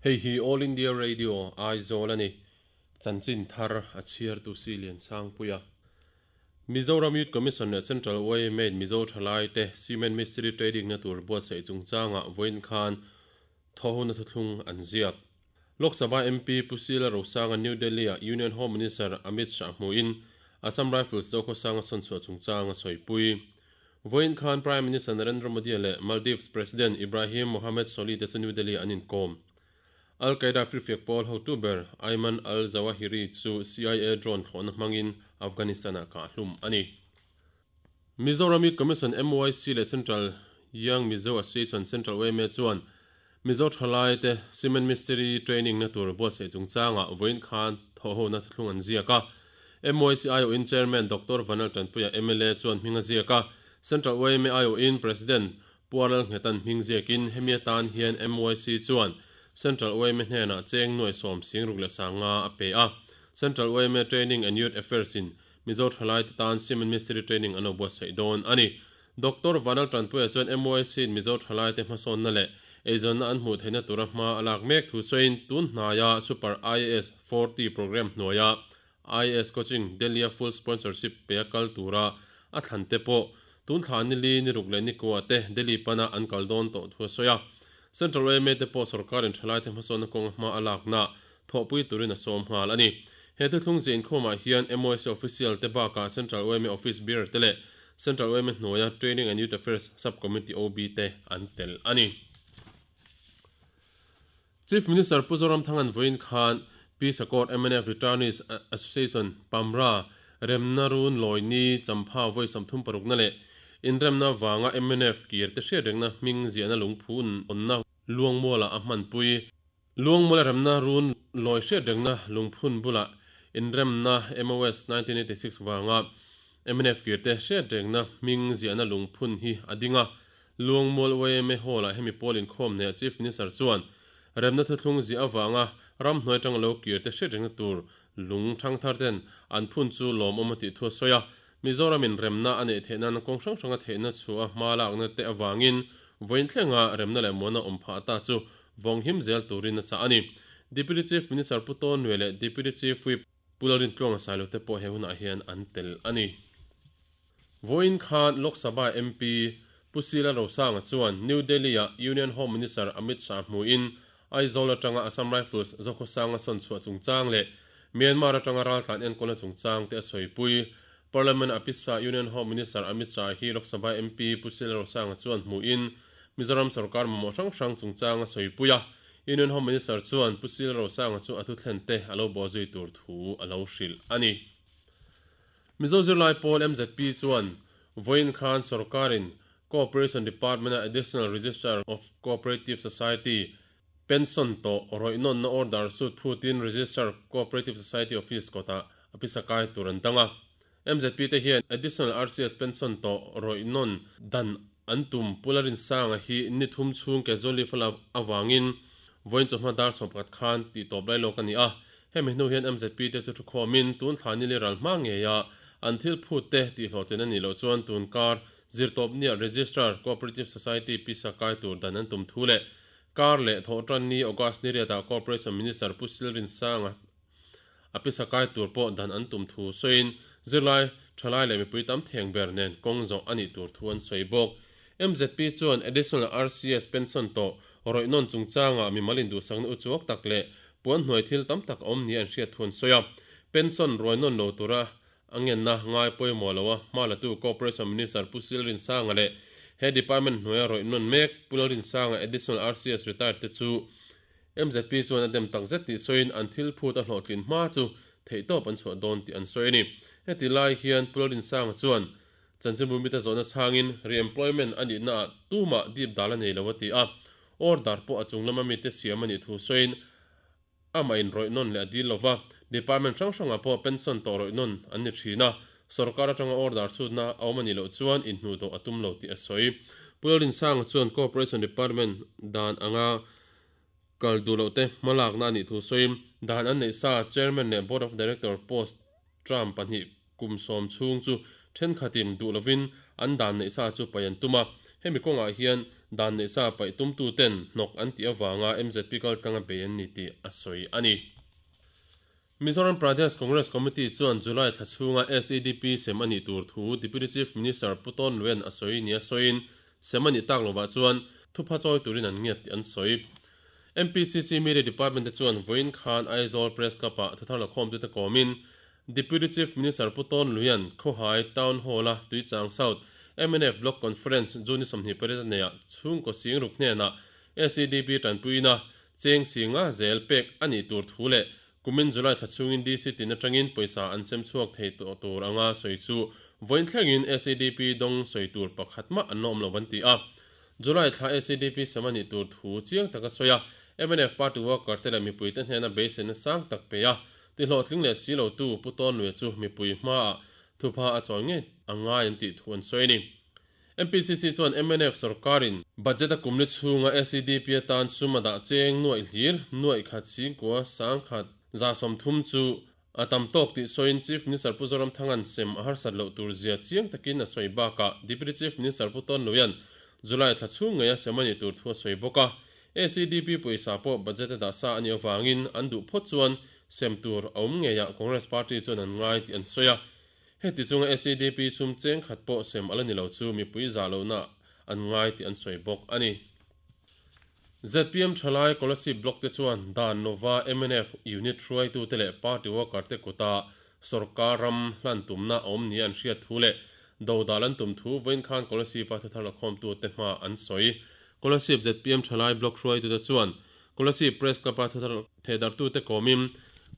Hei hi All India Radio, Aizawl a ni. Chanchin thar a chhiartu si Liansangpuia. Mizoram Youth Commission leh Central YMA-in Mizo thalaite Cement Mistiri Trading na tur buatsaih chungchangah vawiin khan thawhhuna thuthlung an ziak. Lok Sabha MP Pu Sila Rosanga New Delhi-ah Union Home Minister Amit Shah hmuhin Assam Rifles Zokhawsanga sawnchhuah chungchang a sawipui. Vawiin khan Prime Minister Narendra Modi leh Maldives President Ibrahim Mohamed Solih te chu New Delhi-ah an inkawm. Al Qaeda firfiak pawl hotu ber Ayman al-Zawahiri chu CIA drone thlawhna hmangin Afghanistan-ah kah hlum a ni. Mizoram Youth Commission, MYC, leh Central Young Mizo Association, Central YMA, chuan Mizo thalaite Cement Mistiri training na tur buatsaih chungchangah vawiin khan thawhhona thuthlung an ziak a. MYC aiawhin Chairman Doctor Vanal Tanpuia mla chuan hming a ziak a, Central YMA aiawhin President Pu Aral Nghetan hming ziakin hemi atan hian MYC chuan Central YMA hnenah cheng nuai sawm sing ruk leh sanga a pe a. Central YMA Training and Youth Affairs in Mizo thalaite tan Cement Mistiri training an lo buatsaih dawn a ni. Doctor Vanal Tanpuia chuan MYC-in Mizo thalaite hmasawnna leh eizawnna an hmuh theihna tura hma a lak mek thu sawiin tun hnaia Super IAS 40 programme hnuaia IAS Coaching Delhi-a full sponsorship pe a kal tura a thlan te pawh tun thla nili, ni ruk leh ni kua te Delhi pana an kal dawn tawh thu a sawi a. Central YMA te pawh sorkarin thalaite hmasawnna kawnga hma a lakna thawhpui turin a sawm nghal a ni. He thuthlung zia inkhawmah hian MYC official te bakah Central YMA office bearer te leh Central YMA hnuaia Training and Youth Affairs Sub-Committee OB te an tel a ni. Chief Minister Pu Zoramthanga'n vawiin khan Pi Sakawr mnf Returnees Association, Pamra, Remna Run Lawi Ni Champha vawi 36 na leh inremna vanga mnf kir te hriatrengna hming ziahna lungphun awnna Luangmualah a hmanpui. Luangmuala remna run lawi hriat rengna lungphun bulah inremna MOS 1986 vanga mnf kirte hriat rengna hming ziahna lungphun hi a ding a. Luangmual YMA Hall-ah hemi pawl inkhawm hneah Chief Minister chuan remna thuthlung ziah avanga ramhnuai atanga lo kirte hriat rengna tur lung thangthar ten an phun chu lawmawm a tih thu a sawi a. Mizoramin remna a neih theih nan kawng hrang hranga theihna chhuah a hma lakna te avangin vawiin thlenga remna leh muana awm phah ta chu vawng him zel turin a chah a ni. Deputy Chief Minister Pu Tawn Nue leh Deputy Chief Whip Pu Lalrintluanga Sailo te pawh he hunah hian an tel a ni. Vawiin khan Lok Sabha MP Pu Sila Rosanga chuan New Delhi-ah Union Home Minister Amit Shah hmuin Aizawl atanga Assam Rifles Zokhawsanga sawn chhuah chungchang leh Myanmar atanga raltlan enkawlna chungchang te a sawipui. Parliament a pisa Union Home Minister Amit Shah hi Lok Sabha MP Pu Sila Rosanga chuan hmuin Mizoram sorkar mamawh hrang hrang chungchang a sawipui a. Union Home Minister chuan Pu Sila Rosanga chu a thutthlen te a lo bawh zui tur thu a lo hrilh a ni. Mizo zirlai pawl MZP chuan vawiin khan sorkarin Cooperation Department-a Additional Registrar of Cooperative Society pension tawh rawih nawnna order suit phutin Registrar Cooperative Society Office kawtah a pisa kai tur an dang a. MZP te hian Additional RCS pension tawh rawih nawn dan an tum Pu Larinsanga hi ni thum chhung casual leave a la avangin vawiin chawhma dar 11 khan tih tawp lai lawk a ni a. Hemi hnu hian MZP te chu thukhawmin tun thla nili ral hma ngeia an thil phut te tihhlawhtlin a nih loh chuan tun kar zirtawp nia Registrar Cooperative Society pisa kai tur dan an tum thu leh kar leh thawhtan ni August ni riatah Cooperation Minister Pu Silrinsanga a pisa kai tur pawh dan an tum thu sawiin zirlai thalai leh mipui tam theng ber nen kawng zawh a nih tur thu an sawi bawk. MZP chuan Additional RCS pension tawh rawih nawn chungchangah mimal induhsakna uchuak tak leh puan hnuai thil tam tak a awm nia an hriat thu an sawi a. Pension ruai nawn lo tura a ngenna ngai pawimawh lo a hma latu Cooperation Minister Pu Silrinsanga leh he department hnuaia rawih nawn mek Pu Lalrinsanga Additional RCS retired te chu MZP chuan a dem tak zet tih sawiin an thil phut a hlawhtlin hma chu theihtawp an chhuah dawn tih an sawi a ni. Heti lai hian Pu Lalrinsanga chuan Chanchinbu mite zawhna chhangin re-employment a nihna ah tumah dip dal a nei lo a ti a, order pawh a chung lama mite siam a nih thu sawiin amah in rawih nawn leh a dil lova, department hrang hrangah pawh pension tawh rawih nawn an ni thin a, sorkar atanga order chhutna a awm a nih loh chuan inhnuh dawh a tum lo tih a sawi. Pu Lalrinsanga chuan Cooperation Department dan anga kal duh loh te hmalakna a nih thu sawiin dan an neih sa Chairman leh Board of Director post term pahnih Kum sawm chhung chu thenkhatin duh lovin an dan neih sa chu paih an tum a, hemi kawngah hian dan neih sa paih tumtuten hnawk an tih avanga mzp kaltlanga bei an ni tih a sawi a ni. Mizoram Pradesh Congress Committee chuan July thla chhunga SEDP sem a nih tur thu Deputy Chief Minister Pu Tawn Luen a sawi nia sawiin sem a nih tak lovah chuan thupha chawi turin an ngiat tih an sawi. MPCC Media Department te chuan vawiin khan Aizawl Press Club-ah thuthar lakhawmtute kawmin Deputy Chief Minister Pu Tawn Luian Khawhai Town Hall-a Tuichang South mnf Block Conference June 28 a neiah chhungkaw singruk hnenah SEDP tanpuina cheng singa zel pek a nih tur thu leh kumin July thla chhungin DC tin atangin pawisa an sem chhuak thei tawh tur anga sawi chu vawiin thlengin SEDP dawng sawi tur pakhat mah an la awm lo an ti a. July thla SEDP sem a nih tur thu chiang taka sawi a, mnf party worker te leh mipuite hnena beiseina sang tak pe a, tihlawhtling leh si lotu Pu Tawnluia chu mipui hmaah thupha a chawi ngei a ngai an tih thu an sawi a ni. MPCC chuan mnf sorkarin budget a kumli chhunga SEDP atan sum a dah cheng nuaih hlir, nuaih khat singkua sangkhat 30 chu a tam tawk tih sawiin Chief Minister Pu Zoramthanga'n sem a harsat loh tur zia chiang takin a sawi bakah Deputy Chief Minister Pu Tawnluia'n July thla chhung ngeia sem a nih tur thu a sawi bawk a. SEDP pawisa pawh budget a dah sa a nih avangin an duh phawt chuan sem tur a awm ngeiah Congress Party chuan an ngai tih an sawi a. Heti chunga SEDP sum cheng khat pawh sem a la ni lo chu mipui zah lohna an ngai tih an sawi bawk a ni. Zpm thalai Kolasib Block te chuan dan lova mnf unit hruaitute leh party worker te kuta sorkar ram hlan tumna a awm nia an hriat thu leh dodal an tum thu vawiin khan Kolasib-a thuthar lakhawmtute hma an sawi. Kolasib zpm thalai Block hruaitute chuan Kolasib Press Club-a thuthar thehdarhtute kawmin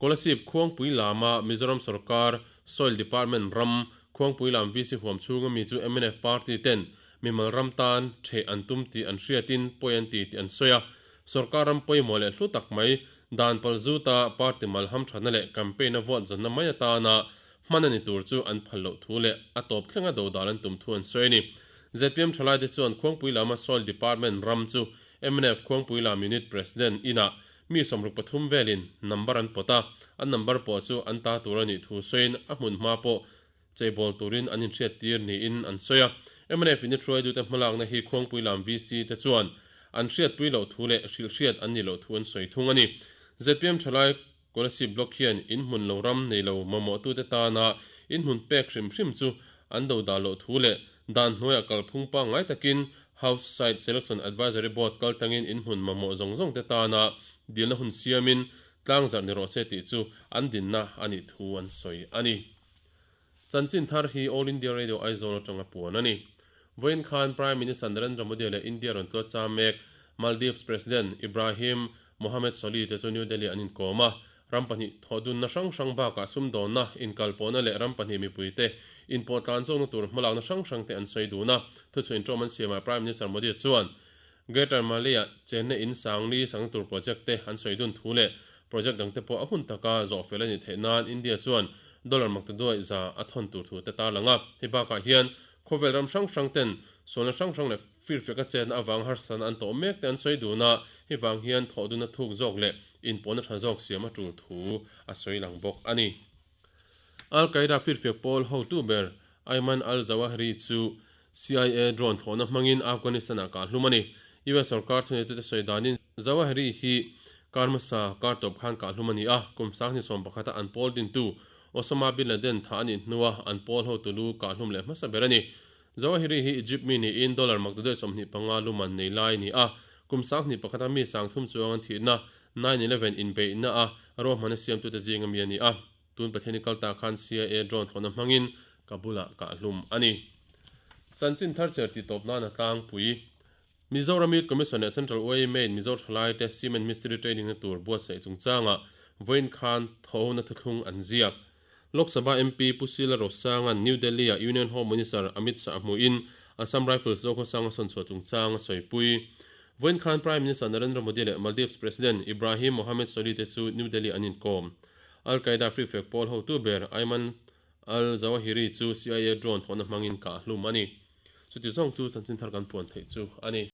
Kolasib Khuangpui lama Mizoram sorkar Soil Department ram Khuangpui lam VC huam chhunga mi chu mnf party ten mimal ram tan theh an tum tih an hriatin pawi an ti tih an sawi a. Sorkar ram pawimawh leh hlu tak mai dan pal zuta party mal hamthatna leh campaign a vote zanna mai atana hman a ni tur chu an phal loh thu leh a tawp thlenga dodal an tum thu an sawi a ni. Zpm thalaite chuan Khuangpui lama Soil Department ram chu mnf Khuangpui lam Unit President inah Mi 63 velin number an pawt a, an number pawh chu an ta tur a nih thu sawiin a hmun hma pawh cheibawl turin an inhriattir niin an sawi a. Mnf unit hruaitute hmalakna hi Khuangpui lam VC te chuan an hriatpui loh thu leh hrilhhriat an nih loh thu an sawi thung a ni. Zpm thalai Kolasib Block hian inhmun lo ram nei lo mamawhtute tana inhmun pek hrim hrim chu an do dah loh thu leh dan hnuaiah kalphung pangngai takin House Site Selection Advisory Board kaltlangin inhmun mamawh zawng zawng te tana dilna hun siamin tlangzarh ni rawh se tih chu an dinna a nih thu an sawi a ni. Chanchin thar hi All India Radio Aizawl atanga puan a ni. Vawiin khan Prime Minister Narendra Modi leh India rawn tluat cham mek Maldives President Ibrahim Mohamed Solih te chu New Delhi an inkawm a, Ram pahnih thawhdunna hrang hrang bakah sumdawnna, inkalpawhna leh ram pahnih mipuite inpawh tlan zawkna tur hmalakna hrang hrangte an sawi dun a. Thuchhuah inṭawm an siamah Prime Minister Modi chuan Greater Male-ah chenna in sang li sangna tur project te an sawi dun thu leh project dangte pawh a hun taka zawh fel a nih theih nan India chuan dollar maktaduai za a thawn tur thu te tarlang a. Hei bakah hian khawvel ram hrang hrang ten sualna hrang hrang leh Firfek a chetna avang harsatna an tawh mek te an sawi dun a, hei vang hian thawh dunna thuk zawk leh inpawhna tha zawk siam a tul thu a sawi lang bawk a ni. Al Qaeda firfek pawl hotu ber Ayman al-Zawahiri chu CIA drone thlawhna hmangin Afghanistan-ah kah hlum a ni. US sorkar thuneitute sawi danin Zawahiri hi kar hmasa kar tawp khan kah hlum a ni a, kum 2011 a an pawl dintu Osama bin Laden thah a nih hnua an pawl hotu lu kah hlum leh hmasa ber a ni. Zawahiri hi Egypt mi niin dollar maktaduai 25 luman nei lai a ni a, kum 21 a mi 30 chuang an thihna 9/11 inbeihna a ruahmanna siamtute zinga mi a ni a. Tun Pathiani kal ta khan CIA drone thlawhna hmangin Kabul-ah kah hlum a ni. Chanchin thar cher tih tawp nan a tlangpui. Mizoram Youth Commission leh Central YMA in Mizo thalaite Cement Mistiri Training na tur buatsaih chungchangah vawiin khan thawhona thuthlung an ziak. Lok Sabha MP Pu Sila Rosanga'n New Delhi-ah Union Home Minister Amit Shah hmuhin Assam Rifles Zokhawsanga sawnchhuah chungchang a sawipui. Vawiin khan Prime Minister Narendra Modi leh Maldives President Ibrahim Mohamed Solih te chu New Delhi an inkawm. Al Qaeda Free Flag pawl hotu ber Ayman al-Zawahiri chu CIA drone thawhna hmangin kah hlum a ni. Chuti zawng chu chanchin thar kan puan theih chu a ni.